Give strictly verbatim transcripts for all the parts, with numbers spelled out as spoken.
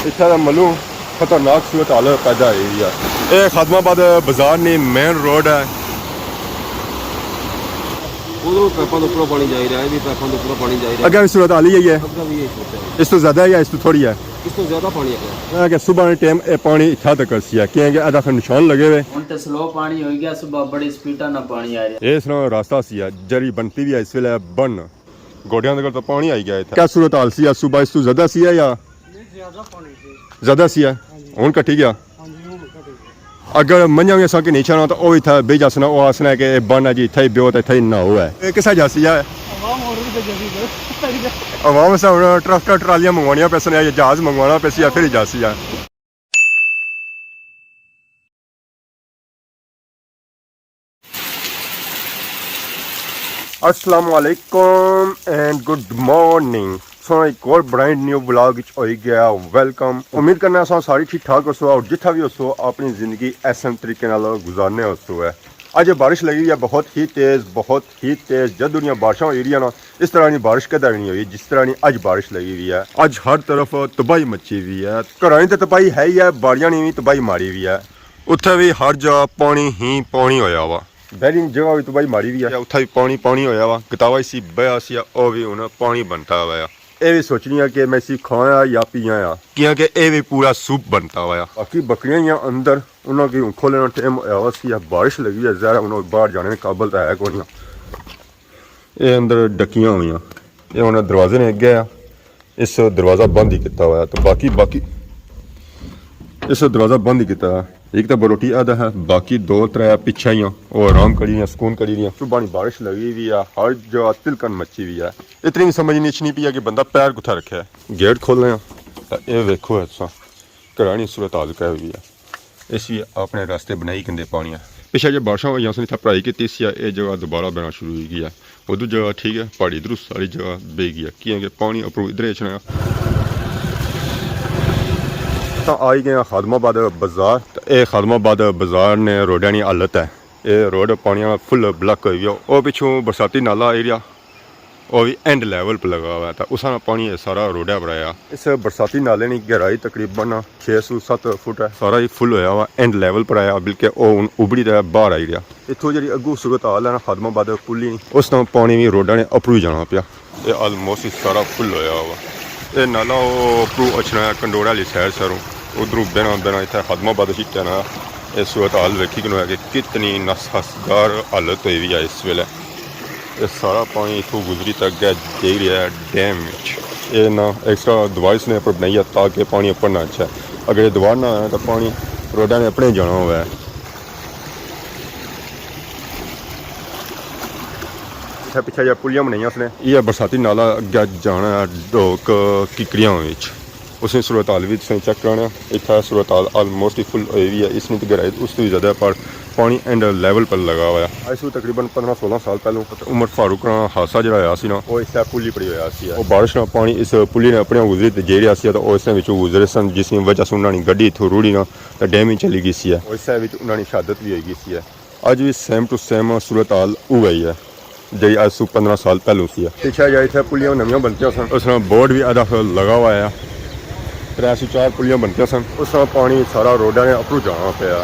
اتھا دا ملو خطرناک صورت حال پیدا ہوئی ہوئی ہے۔ اے خادم آباد بازار نی مین روڈ ہے۔ ادھروں پیپاں دے اپروں پانی جائی رہیا ہے، اے وی پیپاں دے اپروں پانی جائی رہیا ہے۔ اگے وی صورت حال ہی ہے، اگے وی اے صورت حال ہے۔ اس تو زیادہ ہے یا اس تو تھوڑی ہے؟ اس تو زیادہ پانی ہے۔ اے کہ صبح نے ٹائم اے پانی اتھا تک سی ہے، کیونکہ ادا خیر نشان لگے ہوئے۔ ہن تے سلو پانی ہوئی گیا، صبح بڑی سپیڈا نال پانی آ رہیا۔ اے اس طرح راستہ سی ہے، جری بنتی وی ہے اس ویلے بن۔ گوڈیاں تک تو پانی آئی گیا اتھا۔ کیا صورت حال سی ہے صبح، اس تو زیادہ سی ہے یا؟ زیادہ سی ہے۔ ہن کٹی گیا۔ اگر منجھاں وی اساں کی نہیں چھڑنا تو او اتھا بہ جاسنا، او آسنا ہے کہ اے بن ہے جی، اتھا ہی بیو تے اتھا ہی نہ ہوئے۔ اے کسا جاسی ہے؟ عوام اساں ہن ٹرک ٹرالیاں منگوانیاں پیسن یا جہاز منگوانا پیسی یا پھر ہی جاسی ہے۔ السلام علیکم اینڈ گڈ مارننگ۔ سو ایک اور برانڈ نیو ولاگ وچ ہوئی گیا ویلکم۔ امید کرنا سو ساری ٹھیک ٹھاک ہوسو اور جتھا بھی ہوسو اپنی زندگی احسن طریقے نال گزارنے ہوسو ہے۔ اج بارش لگی ہوئی ہے بہت ہی تیز، بہت ہی تیز۔ جدوں دیاں بارشاں ہوئی رہیاں نا، اس طرح نی بارش کدے وی نہیں ہوئی جس طرح نی اج بارش لگی ہوئی ہے۔ اج ہر طرف تباہی مچی ہوئی ہے، گھراں نی تے تباہی ہے ہی ہے، باڑیاں نی وی تباہی ماری ہوئی ہے۔ اتھے وی ہر جگہ پانی ہی پانی ہویا وا۔ بہرین جگہ وی تباہی ماری ہوئی ہے، اتھے وی پانی پانی ہویا وا۔ کتاباں اسی بیا سی، او وی ہن پانی بنتا ہوا۔ اے وی سوچنی آ کہ میں اسی کھایا یا پیاں آ، کیاں کہ اے وی پورا سوپ بنتا ہوا۔ باقی بکریاں ہیاں اندر، انہاں کی ہن کھولنے نا ٹائم ہویا وا سی، بارش لگی ہے، ظاہر ہے ہن او باہر جانے نے قابل تاں ہے کونی۔ اے اندر ڈکیاں ہوئیاں، اے ہن دروازے نے اگے آ، اس دروازہ بند ہی کیتا ہوا ہے۔ تو باقی باقی اس دروازہ بند ہی کیتا ہے۔ ایک تو بروٹی آدھا ہے، باقی دو ترے پچھے ہی ہیں، وہ آرام کری رہی ہیں، سکون کری رہی ہیں۔ صبح نی بارش لگی ہوئی ہے، ہر جگہ تلکن مچی ہوئی ہے۔ اتنی بھی سمجھ نہیں اچھنی پیا کہ بندہ پیر کتھا رکھے۔ گیٹ کھولنے ہیں تو اے ویکھو ہے تساں، گھراں نی صورت حال کہہ ہوئی ہے۔ اس وی اپنے راستے بنائی کندے پانی ہے۔ پچھے جے بارشاں ہوئیاں سن، اتھا پڑھائی کیتی سی، اے جگہ دوبارہ بنا شروع ہوئی گئی ہے۔ ادھر جگہ ٹھیک ہے، پہاڑی ادھروں ساری جگہ بہی گئی ہے، کیونکہ پانی اپروں ادھر اچھنا ہے۔ تاں آئی گئے ہاں خادم آباد بازار۔ تے اے خادم آباد بازار نے روڈاں نی حالت ہے۔ اے روڈ پانی نال فل بلاک ہوئی گیا۔ او پچھوں برساتی نالا ایریا، او وی اینڈ لیول پر لگا ہوا ہے، تاں اس نا پانی اے سارا روڈا پر آیا۔ اس برساتی نالے نی گہرائی تقریباً چھ سو ست فٹ ہے، سارا ہی فل ہویا ہوا، اینڈ لیول پر آیا، بلکہ او ہن ابڑی تے باہر آئی گیا۔ اتھوں جڑی اگوں صورت حال ہے نا خادم آباد پلی نی، اس نا پانی وی روڈاں نے اپروں ہی جانا پیا۔ اے آلموسٹ ہی سارا فل ہویا ہوا۔ اے نالا او اپروں اچھنا ہے کنڈوڑے آلی سائیڈ سروں، ادھروں بہنا بہنا اتھا خادم آباد اچھی ٹہنا۔ اے صورت حال ویکھی کنوں ہے کہ کتنی ناسازگار حالت ہوئی ہوئی ہے اس ویلے۔ اے سارا پانی اتھوں گزری تے اگے جائی رہیا ہے ڈیم وچ۔ اے نا ایکسٹرا دیوار اس نے اپر بنائی ہے تاکہ پانی اپر نہ اچھے۔ اگر اے دیوار نہ ہویا تاں پانی روڈاں نے اپنے جانا ہووے۔ اتھے پچھے جا پلیاں بنائیاں اس نے۔ اے برساتی نالا اگے جانا ہے ڈوک ککڑیاں وچ۔ اس نی صورت حال وی تساں چیک کرانا۔ اتھا صورت حال آلموسٹ ہی فل ہوئی ہوئی ہے، اس نی تے گہرائی اس تو ہی زیادہ ہے، پر پانی اینڈ لیول پر لگا ہوا ہے۔ اج سوں تقریباً پندرہ سولہ سال پہلوں عمر فاروق نا حادثہ جڑا ہویا سی نا، او اس طرح پلی پڑی ہویا سی۔ او بارش نا پانی اس پلی نے اپنے گزری تے جائی رہیا سی، تے او اس نے وچوں گزرے سن، جس نی وجہ سے انہاں نی گڈی اتھوں روڑی نا تے ڈیم وچ چلی گئی سی ہے۔ او اس وچ انہاں نی شہادت وی ہوئی گئی سی ہے۔ اج وی سیم ٹو سیم صورت حال اوہی ہے۔ جیہڑی اج سوں پندرہ سال پہلوں سی ہے۔ پچھے جا اتھے پلیاں نویاں بنتیاں سن، اس نا بورڈ وی ادھا لگا ہوا ہے۔ ترے سو چار پلیاں بنتیاں سن، اس نا پانی سارا روڈاں نے اپروں جانا پیا۔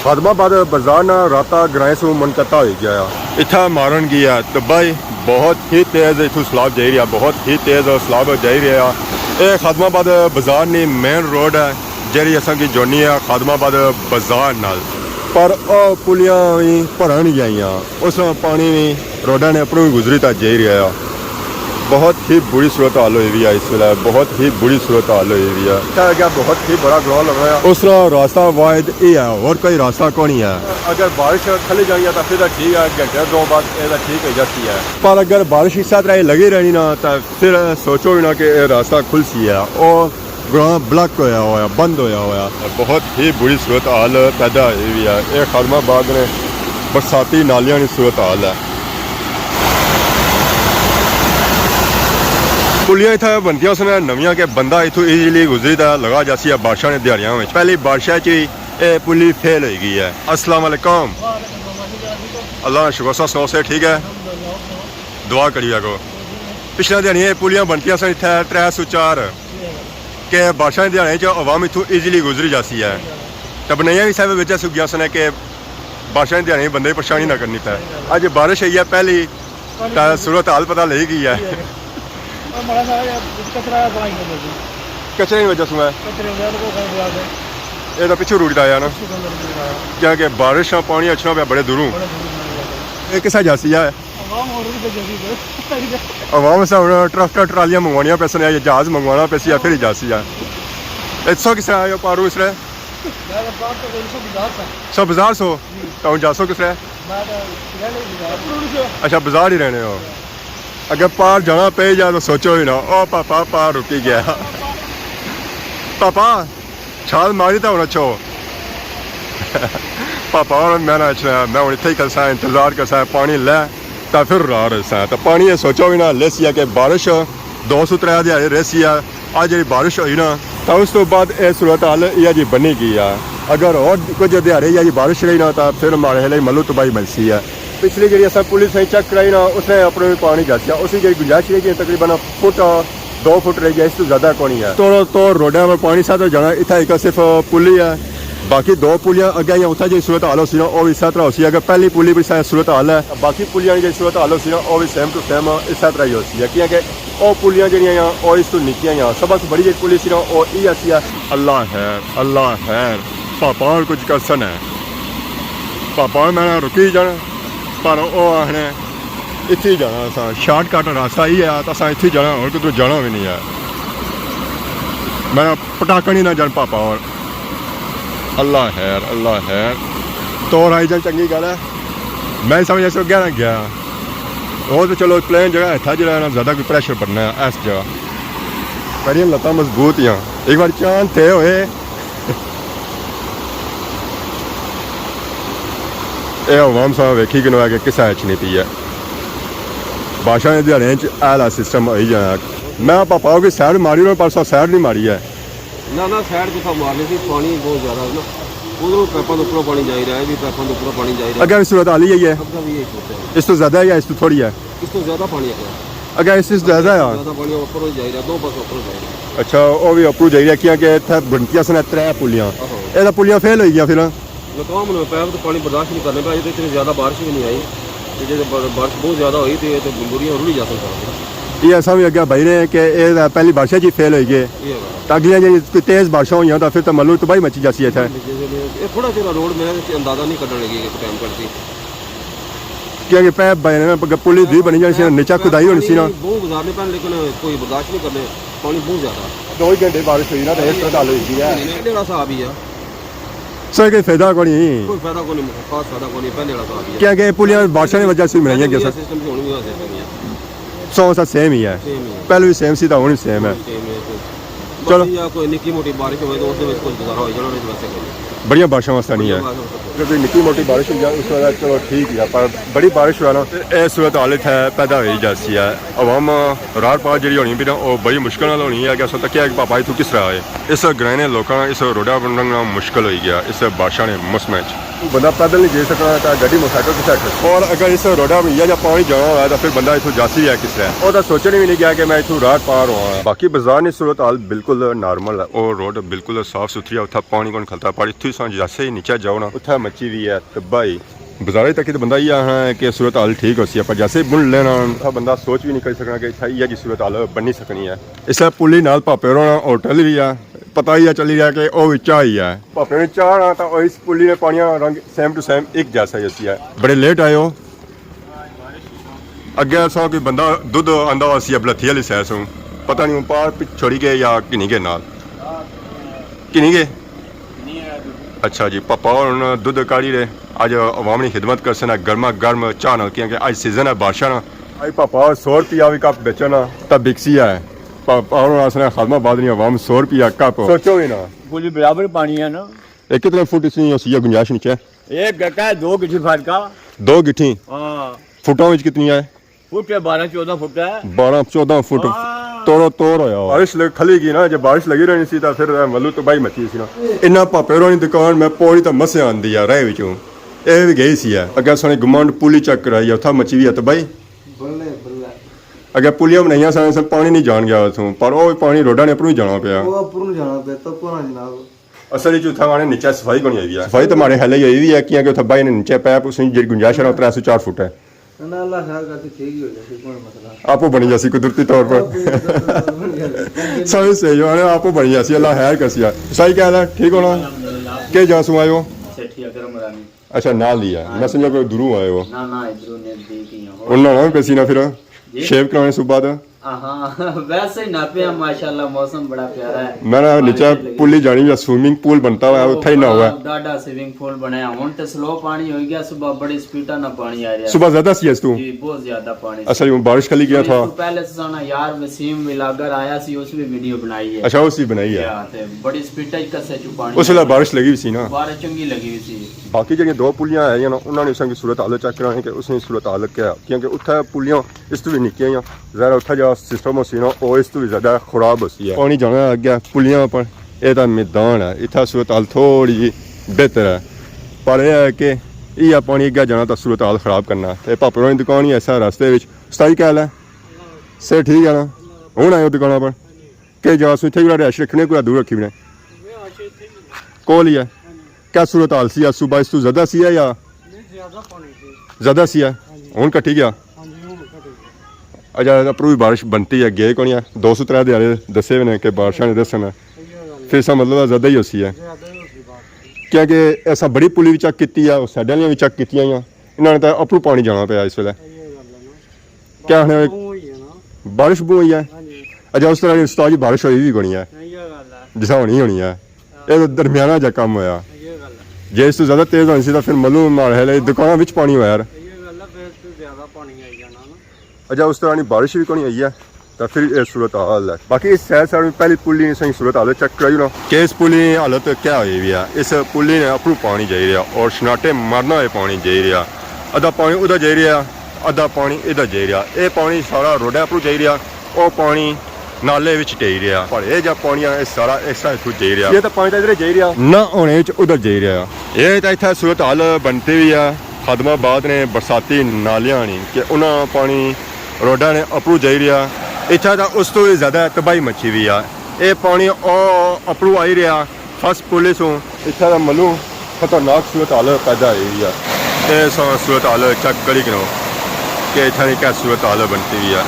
خادم آباد بازار نا رابطہ گرائیں سوں منقطع ہوئی گیا۔ اتھا مارن گیا تباہی، بہت ہی تیز اتھوں سیلاب جائی رہیا، بہت ہی تیز سیلاب جائی رہیا۔ اے خادم آباد بازار نی مین روڈ ہے۔ جیہڑی اساں کی جوڑنی ہے خادم آباد بازار نال، پر او پلیاں وی بھرن گئیاں، اس نا پانی وی روڈاں نے اپروں وی گزری تے جائی رہیا۔ بہت ہی بری صورت حال ہوئی ہوئی ہے اس ویلے، بہت ہی بری صورت حال ہوئی ہوئی ہے۔ اتھا اگے بہت ہی بڑا گراؤنڈ لگا ہے۔ اس نا راستہ واحد اے ہے، ہور کوئی راستہ کونی ہے۔ اگر بارش کھلی جانی ہے تاں پھر تاں ٹھیک ہے، گھنٹے دو بعد اے تاں ٹھیک ہوئی جاسی ہے۔ پر اگر بارش اس طرح لگی رہنی نا تاں پھر سوچو وی نا کہ اے راستہ کھلسی ہے۔ او گراؤنڈ بلاک ہویا ہویا، بند ہویا ہویا۔ بہت ہی بری صورت حال پیدا ہوئی ہوئی ہے۔ اے خادم آباد نے برساتی نالیاں نی صورت حال ہے۔ پلیاں اتھا بنتیاں سن نویاں کہ بندہ اتھوں ایزیلی گزری تے لگا جاسی ہے بارشاں نے دیہاڑیاں وچ۔ پہلی بارشاں چ ہی اے پلی فیل ہوئی گئی ہے۔ السلام علیکم۔ اللہ نا شکر، سا سناؤ، صحت ٹھیک ہے؟ دعا کریو اگو۔ پچھلے دیہاڑیاں اے پلیاں بنتیاں سن اتھے ترے سو چار، کہ بارشاں دے دیہاڑیاں چ عوام اتھوں ایزیلی گزری جاسی ہے۔ تے بنائیاں وی سب وجہ سے گیاں سن کہ بارشاں دے دیہاڑیاں بندے کی پریشانی نہ کرنی پے۔ اج بارش ہوئی ہے پہلی، تے صورت حال پتہ لگی گئی ہے۔ اور مڑا سا کچرا پڑائی کر دے۔ کچرے کی وجہ سے ہے۔ کچرے وجہ سے کوئی خراب ہے۔ اے تاں پچھوں روڑی دا آیا نا۔ پچھوں بندہ روڑی دا آیا۔ کیونکہ بارش نہ پانی اچھنا پیا بڑے دوروں۔ بڑے دوروں بنا لیا۔ اے کسا جاسی ہے؟ عوام اور بھی جاسی ہے۔ عوام سے ہن ٹرک ٹرالیاں منگوانیاں پیسن یا جہاز منگوانا پیسی یا پھر ہی جاسی ہے۔ اے سو کس طرح آئے ہو پاروں اس طرح؟ میں تو پار تو سو بازار سا۔ سو بازار سو؟ جی۔ تو ہن جاسو کس طرح؟ میں تو رہنے ہی بازار۔ اچھا، بازار ہی رہنے ہو۔ اگر پار جانا پے جائے تو سوچو ہی نہ، او پاپا پار رکی گیا۔ پاپا، چھال ماری تے ہن اچھو۔ پاپا ہور میں نہ اچھنا، میں ہن اتھے ہی کرساں، انتظار کرساں، پانی لے تے پھر راہ رہساں۔ تے پانی اے سوچو وی نہ لیسی ہے کہ بارش دو سو ترے دیہاڑے رہسی ہے۔ اج جیڑھی بارش ہوئی نا، تے اس تو بعد اے صورت حال ایہا جی بنی گئی ہے۔ اگر ہور کچھ دیہاڑے ایہا جی بارش رہی نا، تے پھر ماڑے خیال ملو تباہی ملسی ہے۔ پچھلی جیڑھی اساں پلی سائیں چیک کرائی نا، اس نے اپنے وی پانی جاسی ہے۔ اس وی جیڑھی گنجائش رہی گئی تقریباً فٹ دو فٹ رہ گیا، اس تو زیادہ کونی ہے۔ توڑو توڑ روڈاں پر پانی ساتھ جانا، اتھا ایک صرف پلی ہے، باقی دو پلیاں اگے یا اتھا جی صورت حال ہوسی نا، او وی اس طرح ہوسی۔ اگر پہلی پلی پر صورت حال ہے، باقی پلیاں جی صورت حال ہوسی نا، او وی سیم ٹو سیم اس طرح ہی ہوسی ہے، کیونکہ او پلیاں جیڑیاں یا او اس تو نکیاں یا سب سے بڑی جی پلی سی نا، او ای ایسی ہے۔ اللہ خیر، اللہ خیر، پاپا ہور کچھ کرسن ہے، پاپا ہور میں نہ رکی جان، پر او آخنے اتھی جانا اساں، شارٹ کٹ راستہ ہی ہے، تو اساں اتھی جانا، ہور کدھر جانا بھی نہیں ہے۔ میں پٹاکن ہی نہ جان پاپا ہور۔ اللہ خیر، اللہ خیر۔ تو رائی جان چنگی گل ہے۔ میں سمجھ ایسے گہرا گیا۔ وہ تو چلو پلین جگہ ہے تھا جڑا نا زیادہ کوئی پریشر پڑنا ہے اس جگہ۔ میری لتاں مضبوط ہیاں۔ ایک بار چاند تھے ہوئے۔ اے عوام سا ویکھی کنو ہے کہ کسا اچھنی پی ہے۔ بادشاہ نے دیہاڑے چ اہلا سسٹم ہوئی جانا۔ میں پاپا کی سائیڈ ماری رہا، پر سا سائیڈ نہیں ماری ہے۔ نہ، نہ، سائیڈ کتھا مارنی سی، پانی بہت زیادہ ہے نا۔ ادھروں پیپاں دے اوپروں پانی جائی رہا ہے، بھی پیپاں دے اوپروں پانی جائی رہا ہے۔ اگر اس صورت حال ہی ہے، اب بھی یہی صورت ہے۔ اس تو زیادہ ہے یا اس تو تھوڑی ہے؟ اس تو زیادہ پانی ہے۔ اگر اس سے زیادہ ہے؟ زیادہ پانی اوپروں جائی رہا، دو پاس اوپروں جائی رہا۔ اچھا، وہ بھی اوپروں جائی رہا، کیونکہ اتھے بنتیاں سن ترے پلیاں۔ آہو۔ اے تاں پلیاں فیل ہوئی گیاں پھر؟ ناکام ہونے پے، تو پانی برداشت نہیں کرنے پے، اجے تو اتنی زیادہ بارش بھی نہیں آئی۔ تے جے بار-، بارش بہت زیادہ ہوئی تے، تے بوریاں رڑی جاسن سارا۔ یہ ایسا بھی اگے بھائی نے کہ اے تاں پہلی بارشا جی فیل ہوئی گئے۔ یہ بات۔ تاں اگلیاں جی کوئی تیز بارشاں ہوئیاں تاں پھر تاں ملو تباہی مچی جاسی اتھے۔ یہ تھوڑا جیہا روڈ میں اندازہ نہیں کرنے لگی کہ ٹائم کٹ سی۔ کیونکہ پیپ بنے نا، پلی دوئی بنی جانی سی نا، نیچا کھدائی ہونی سی نا۔ بہت گزارنے پے، لیکن کوئی برداشت نہیں کرنے، پانی بہت زیادہ۔ دو ہی گھنٹے بارش ہوئی نا، تے اس طرح حال ہوئی گئی ہے۔ پہلے والا حساب ہی ہے۔ سر، کوئی فائدہ کوئی نہیں۔ کوئی فائدہ کوئی نہیں، خاص فائدہ کوئی نہیں، پہلے والا حساب ہی ہے۔ کیا کہ پلیاں بارشاں کی وجہ سے ملائیاں گیا سر۔ سسٹم ہی ہونی وجہ سے۔ سو سا سیم ہی ہے۔ سیم ہی ہے۔ پہلے بھی سیم سی، تاں ہن بھی سیم ہے۔ سیم ہی ہے۔ چلو۔ بس یہ کوئی نکی موٹی بارش ہوئے تو اس دے وچ کچھ گزارا ہو جانا، نہیں تو ویسے کوئی نہیں۔ بڑیاں بارشاں واسطے نہیں ہے۔ بڑیاں بارشاں واسطے۔ اگر کوئی نکی موٹی بارش ہو جائے، اس وقت چلو ٹھیک ہے، پر بڑی بارش ہوا نا، تے اے صورت حال اتھے پیدا ہوئی جاسی ہے۔ عوام راڑ پار جیڑی ہونی پی نا، او بڑی مشکل نال ہونی ہے۔ اگے اساں تکیا کہ پاپا اتھوں کس طرح آئے۔ اس گرائیں نے لوکاں نا اس روڈا پر لنگھنا مشکل ہوئی گیا اس بارشاں نے موسم وچ۔ بندہ پیدل نہیں جائی سکنا، تاں گڈی موٹر سائیکل کسے کھڑی۔ اور اگر اس روڈا پر یہ جا پانی جانا ہوا، تاں پھر بندہ اتھوں جاسی ہے کس طرح؟ او تاں سوچن بھی نہیں گیا کہ میں اتھوں راڑ پار ہوا۔ باقی بازار نی صورت حال بالکل نارمل ہے، او روڈ بالکل صاف ستھری ہے، اتھا پانی کون کھلتا، پر اتھوں سان جیسے ہی نیچے جاؤ نا، اتھا مچی ہوئی ہے تباہی۔ بازارے تک تو بندہ یہ آخنا ہے کہ صورت حال ٹھیک ہوسی، پر جیسے ہی بن لینا، اتھا بندہ سوچ بھی نہیں کری سکنا کہ اتھا یہ جی صورت حال بنی سکنی ہے۔ اس پلی نال پاپے ہوراں نا ہوٹل بھی ہے، پتہ ہی چلی رہا کہ او وچا ہی ہے۔ پاپے نے چاہ نا تاں او اس پلی نے پانیاں رنگ سیم ٹو سیم ایک جیسا ہی ہوسی ہے۔ بڑے لیٹ آئے ہو۔ اگے اساں کوئی بندہ دودھ آندا ہوا سی بلتھی والی سائیڈ سوں، پتہ نہیں ہن پار پچ چھوڑی گئے یا گھنی گئے نال۔ گھنی گئے؟ اچھا جی، پاپا ہن دودھ کاڑھی رہے۔ اج عوام نی خدمت کرسن گرما گرم چاہ نال، کیونکہ اج سیزن ہے بارشاں نا۔ اج پاپا سو روپیہ وی کپ بیچن نا تاں بکسی ہے۔ پاپا ہن اساں خادم آباد نی عوام سو روپیہ کپ۔ سوچو وی نا۔ کل برابر پانی ہے نا۔ اے کتنے فٹ اس نی ہوسی ہے گنجائش نیچے؟ ایک گٹا ہے، دو گٹھی فرق آ۔ دو گٹھی؟ ہاں۔ فٹاں وچ کتنی ہے؟ فٹ ہے، بارہ چودہ فٹ ہے۔ بارہ چودہ فٹ۔ ہاں۔ توڑو توڑ ہویا ہوا۔ بارش لگ-، کھلی گئی نا، جے بارش لگی رہنی سی تاں پھر ملو تباہی مچی سی نا۔ انہاں پاپے ہوراں نی دکان میں پوڑی تاں مسے آندی ہے راہ وچوں۔ اے وی گئی سی ہے۔ اگے اساں نے گمانڈ پلی چیک کرائی ہے، اتھا مچی وی ہے تباہی۔ بلے، بلے۔ اگے پلیاں بنائیاں سن، سن پانی نہیں جان گیا اتھوں، پر وہ پانی روڈاں نے اپروں ہی جانا پیا۔ وہ اپروں جانا پیا، تپو نا جناب۔ اصل وچ اتھاں ماڑے نیچے صفائی کونی ہوئی وی ہے۔ صفائی تے ماڑے خیال ہی ہوئی وی ہے، کیونکہ اتھاں بائی نے نیچے پیپ اس نے جڑی گنجائش ہے نا، ترے سو چار فٹ ہے۔ نہ، اللہ خیر کرتے ٹھیک ہی ہو جائے، کوئی مسئلہ۔ آپ بنی جاسی قدرتی طور پر۔ آپ ہی قدرتی طور پر بنی جاسی۔ سمجھ صحیح ہو، آپ بنی جاسی، اللہ خیر کرسی۔ صحیح کہہ رہا، ٹھیک ہونا؟ الحمدللہ۔ کے جا سوں آئے ہو؟ سیٹھی اکرم رانی۔ اچھا، نال ہی ہے۔ ہاں۔ میں سمجھا کوئی دوروں آئے ہو۔ نہ، نہ، ادھروں نزدیک ہی ہوں۔ انہاں نہ پیسی نہ پھر؟ جی؟ شیو کرانے صبح دا؟ ہاں، ویسے ہی نہ پیا، ماشاءاللہ، موسم بڑا پیارا ہے۔ میں نہ بارش نیچے لگی۔ پلی جانی یا سوئمنگ پول بنتا ہوا ہے، اتھا ہی نہ ہوا ہے۔ ہاں، ڈاڈا سوئمنگ پول بنیا۔ ہن تے سلو پانی ہوئی گیا، صبح بڑی سپیڈا نہ پانی آ رہا۔ صبح زیادہ سی اس تو؟ جی، بہت زیادہ پانی سی۔ اصل میں بارش کھلی گیا اس تھا۔ تو پہلے سانا یار وسیم ولاگر آیا سی، اس بھی ویڈیو بنائی ہے۔ اچھا، اس بھی بنائی ہے۔ یا، تے بڑی سپیڈا ہی کسے چوں پانی اس ویلے آیا۔ بارش لگی ہوئی سی نا۔ بارش چنگی لگی ہوئی سی۔ باقی جڑیاں دو پلیاں آئیاں نا، انہاں نے اساں کی صورت حال چیک کرانے کہ اس نے صورت حال کیا ہے، کیونکہ اتھا پلیاں اس تو بھی نکیاں ہیاں، ظاہر ہے اتھا جا سسٹم ہوسی نا، او اس تو بھی زیادہ خراب ہوسی ہے۔ پانی جانا ہے اگے پلیاں پر، اے تاں میدان ہے، اتھا صورت حال تھوڑی جی بہتر ہے، پر اے ہے کہ ایہا پانی اگے جانا تاں صورت حال خراب کرنا۔ اے پاپے ہوراں نی دکان ہی ایسا راستے وچ۔ استاد جی کیا حال ہے؟ صحت ٹھیک ہے نا؟ ہن آئے ہو دکاناں پر؟ کہ جا سوں اتھے جیڑا رہائش رکھنے، کوئی دور رکھی بنے؟ کول ہی ہے۔ کیا صورت حال سی آج صبح، اس تو زیادہ سی ہے یا؟ نہیں، زیادہ پانی سی۔ زیادہ سی ہے؟ ہاں جی۔ ہن کٹی گیا؟ ہاں جی، ہن کٹی گیا۔ اچھا، اپروں بھی بارش بنتی ہے، گئے کونی ہے، دو سو ترے دیہاڑے دسے ہوئے نے کہ بارشاں نے دسن ہے۔ صحیح گل ہے۔ پھر اس کا مطلب ہے زیادہ ہی ہوسی ہے۔ زیادہ ہی ہوسی بارش۔ کیونکہ ایسا بڑی پلی بھی چیک کیتی ہے، اور سائیڈاں آلیاں بھی چیک کیتیاں ہوئیاں، انہاں نے تاں اپروں پانی جانا پیا اس ویلے۔ صحیح گل ہے نا۔ کیا آخنے؟ بارش بہوں ہوئی ہے نا۔ بارش بہوں ہوئی ہے؟ ہاں جی۔ اچھا، اس طرح استاد جی بارش ہوئی بھی کونی ہے۔ صحیح گل ہے۔ جسا ہونی ہونی ہے۔ اے تاں درمیانہ جا کم ہویا۔ صحیح گل ہے۔ جے اس تو زیادہ تیز ہونی سی تاں پھر معلوم ماڑے حال ہے دکاناں وچ پانی ہویا یار۔ صحیح گل ہے، پھر تو زیادہ پانی آئی جانا نا۔ اچھا، اس طرح نی بارش بھی کونی آئی ہے تاں پھر اے صورت حال ہے۔ باقی اس سائیڈ سائیڈ پہلی پلی نی صحیح صورت حال چیک کرائی نا کہ اس پلی نی حالت کیا ہوئی ہوئی ہے۔ اس پلی نے اپروں پانی جائی رہیا اور شناٹے مرنا ہوئے پانی جائی رہیا۔ ادھا پانی ادھا جائی رہیا، ادھا پانی ادھا جائی رہیا۔ اے پانی سارا روڈا اپروں جائی رہیا، او پانی نالے وچ ٹہی رہیا۔ پر اے جا پانی ہے، اے سارا اس طرح اتھوں جائی رہیا۔ اے تاں پانی تاں ادھر جائی رہیا۔ نہ ہونے وچ ادھر جائی رہیا۔ اے تاں اتھا صورت حال بنتی ہوئی ہے خادم آباد نے برساتی نالیاں نی کہ انہاں پانی روڈاں نے اپروں جائی رہیا۔ اتھا تاں اس تو وی زیادہ تباہی مچی ہوئی ہے۔ اے پانی او اپروں آئی رہیا۔ فرسٹ پولیس ہوں اتھا دا ملوں خطرناک صورت حال پیدا ہوئی ہوئی ہے۔ اے ساں صورت حال چیک کری کنو کہ اتھا نی کیا صورت حال بنتی ہوئی ہے۔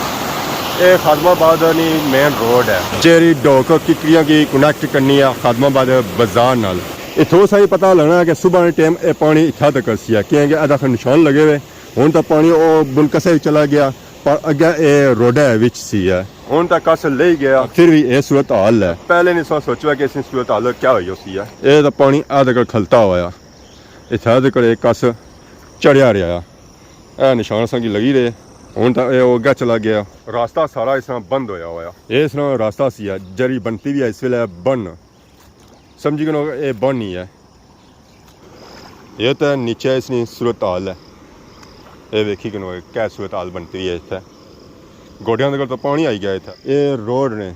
اے خادم آباد نی مین روڈ ہے، جیڑی ڈوک ککریاں کی کنیکٹ کرنی ہے خادم آباد بازار نال۔ اتھوں سائی پتہ لگنا ہے کہ صبح نے ٹائم اے پانی اتھا تک سی ہے، کیونکہ ادا نشان لگے ہوئے۔ ہن تاں پانی او بن کسے وچ چلا گیا، پر اگے اے روڈے وچ سی ہے۔ ہن تاں کس لئی گیا۔ پھر بھی اے صورت حال ہے۔ پہلے نہیں سا سوچا کہ اس صورت حال کیا ہوئی ہوسی ہے۔ اے تاں پانی اے تک کھلتا ہویا۔ اتھا تک اے کس چڑھیا رہیا۔ اے نشان اساں کی لگی رہے۔ ہن تاں اے او اگے چلا گیا۔ راستہ سارا اس طرح بند ہویا ہویا۔ اے اس طرح راستہ سی ہے، جری بنتی بھی ہے اس ویلے بن۔ سمجھی کنو اے بن ہی ہے۔ اے تے نیچے اس نی صورت حال ہے۔ اے ویکھی کنو اے کیا صورت حال بنتی ہوئی ہے اتھے۔ گوڈیاں دے کول تو پانی آئی گیا اتھے۔ اے روڈ نے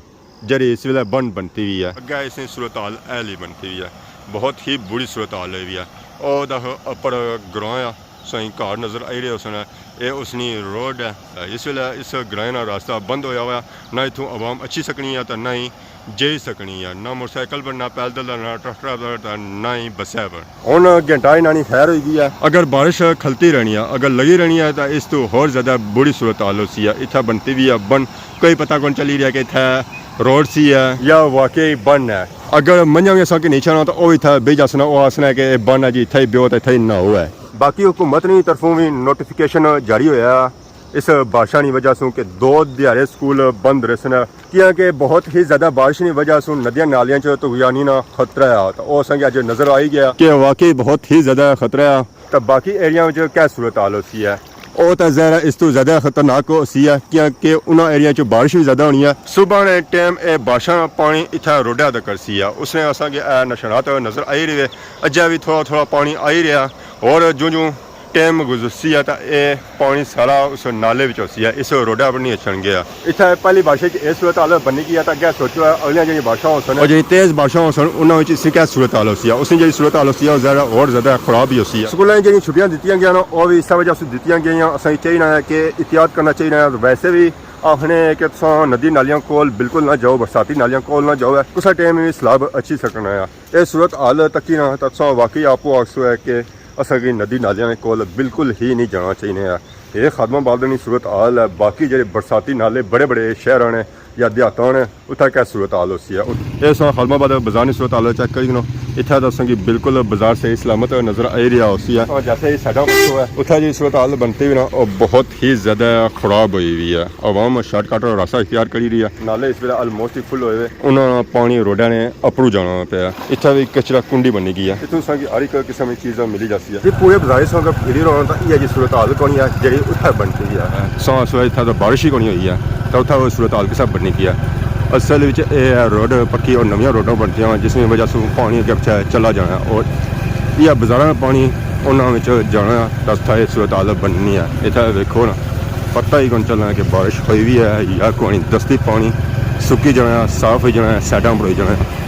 جڑی اس ویلے بن بنتی ہوئی ہے۔ اگے اس نی صورت حال ایلی بنتی ہوئی ہے۔ بہت ہی بری صورت حال ہوئی ہوئی ہے۔ او دا اپر گراں آ۔ سائیں گھر نظر آئی رہے ہوسن، اے اس نی روڈ ہے۔ اس ویلے اس گرائیں نا راستہ بند ہویا ہوا، نہ اتھوں عوام اچھی سکنی ہے تے نہ ہی جائی سکنی ہے، نہ موٹر سائیکل پر، نہ پیدل، نہ ٹریکٹر پر، تے نہ ہی بسے پر۔ ہن گھنٹہ انہاں نی خیر ہوئی گئی ہے۔ اگر بارش کھلتی رہنی ہے، اگر لگی رہنی ہے، تے اس تو ہور زیادہ بری صورت حال ہوسی ہے۔ اتھا بنتی بھی ہے بن، کوئی پتہ کون چلی رہیا کہ اتھا روڈ سی ہے یا واقعی بن ہے۔ اگر منجھاں وی اساں کی نہیں چھانا، تے او اتھا بہی جاسنا، او آسنا ہے کہ اے بن ہے جی، اتھا ہی بیو تے اتھا ہی نہ ہوئے۔ باقی حکومت نی طرفوں وی نوٹیفکیشن جاری ہویا اس بارشاں نی وجہ سوں کہ دو دیہاڑے سکول بند رہسن، کیاں کہ بہت ہی زیادہ بارش نی وجہ سوں ندیاں نالیاں چ طغیانی نا خطرہ ہے۔ تے او اساں کی اج نظر آئی گیا کہ واقعی بہت ہی زیادہ خطرہ ہے۔ تے باقی ایریاں وچ کیا صورت حال ہوسی ہے؟ او تے ظاہر ہے اس تو زیادہ خطرناک ہوسی ہے، کیاں کہ انہاں ایریاں چ بارش وی زیادہ ہونی ہے۔ صبح نے ٹائم اے بارشاں نا پانی اتھا روڈا تک سی ہے، اس نے اساں کی اے نشانات نظر آئی رہے۔ اجے وی تھوڑا تھوڑا پانی آئی رہیا، اور جوں جوں ٹائم گزرسی ہے تاں اے پانی سارا اس نالے وچ ہوسی ہے، اس روڈا پر نہیں اچھن گیا۔ اتھا پہلی بارش وچ اے صورت حال بنی گئی ہے، تاں اگے سوچو ہے اگلیاں جیڑھیاں بارشاں ہوسن، اور جیڑھی تیز بارشاں ہوسن، انہاں وچ اس کی کیا صورت حال ہوسی ہے؟ اس کی جیڑھی صورت حال ہوسی ہے، او زیادہ، اور زیادہ خراب ہی ہوسی ہے۔ سکولاں جیڑھیاں چھٹیاں دتیاں گئیاں نا، او وی اسے وجہ سے دتیاں گئیاں۔ اساں کی چاہینا ہے کہ احتیاط کرنا چاہینا ہے۔ ویسے وی آخنے کہ تساں ندی نالیاں کول بالکل نہ جاؤ، برساتی نالیاں کول نہ جاؤ، ہے کسا ٹائم وی سیلاب اچھی سکنا ہے۔ اے صورت حال تکی نہ تاں تساں واقعی آپو آکھسو ہے کہ اساں کی ندی نالیاں نے کول بالکل ہی نہیں جانا چاہیے ہے۔ اے خادم آباد نی صورت حال ہے، باقی جڑے برساتی نالے بڑے بڑے شہراں نے یا دیہاتاں نے، اتھا کیا صورت حال ہوسی ہے؟ اے تساں خادم آباد بازار نی صورت حال چیک کری کنو، اتھا تساں کی بالکل بازار صحیح سلامت نظر آئی رہیا ہوسی ہے۔ اور جیسے ہی سائیڈاں پچھو ہے، اتھا جی صورت حال بنتی وی نا، او بہت ہی زیادہ خراب ہوئی ہوئی ہے۔ عوام شارٹ کٹ راستہ اختیار کری رہی ہے۔ نالے اس ویلے آلموسٹ ہی فل ہوئے ہوئے۔ انہاں پانی روڈاں نے اپروں جانا پیا۔ اتھا وی کچرا کنڈی بنی گئی ہے۔ اتھوں تساں کی ہر ایک قسم دی چیزاں ملی جاسی ہے۔ یہ پورے بازار سوں اگر پھری رہو تاں یہ جی صورت حال کونی ہے جڑی اتھا بنتی ہے۔ سو سو اتھا تاں بارش ہی کونی ہوئی ہے، تاں اتھا وہ صورت حال کسا بنی گئی ہے؟ اصل وچ اے ہے روڈ پکی اور نویاں روڈاں بنتیاں، جس کی وجہ سے پانی اگے پچھے چلا جانا ہے اور یہ بازاراں دا پانی انہاں وچ جانا ہے، تاں اتھا یہ صورت حال بننی ہے۔ اتھا ویکھو نا، پتہ ہی کون چلنا کہ بارش ہوئی وی ہے یا کونی، دستی پانی سکی جانا ہے، صاف ہوئی جانا ہے، سائیڈاں بھروئی جانا ہے۔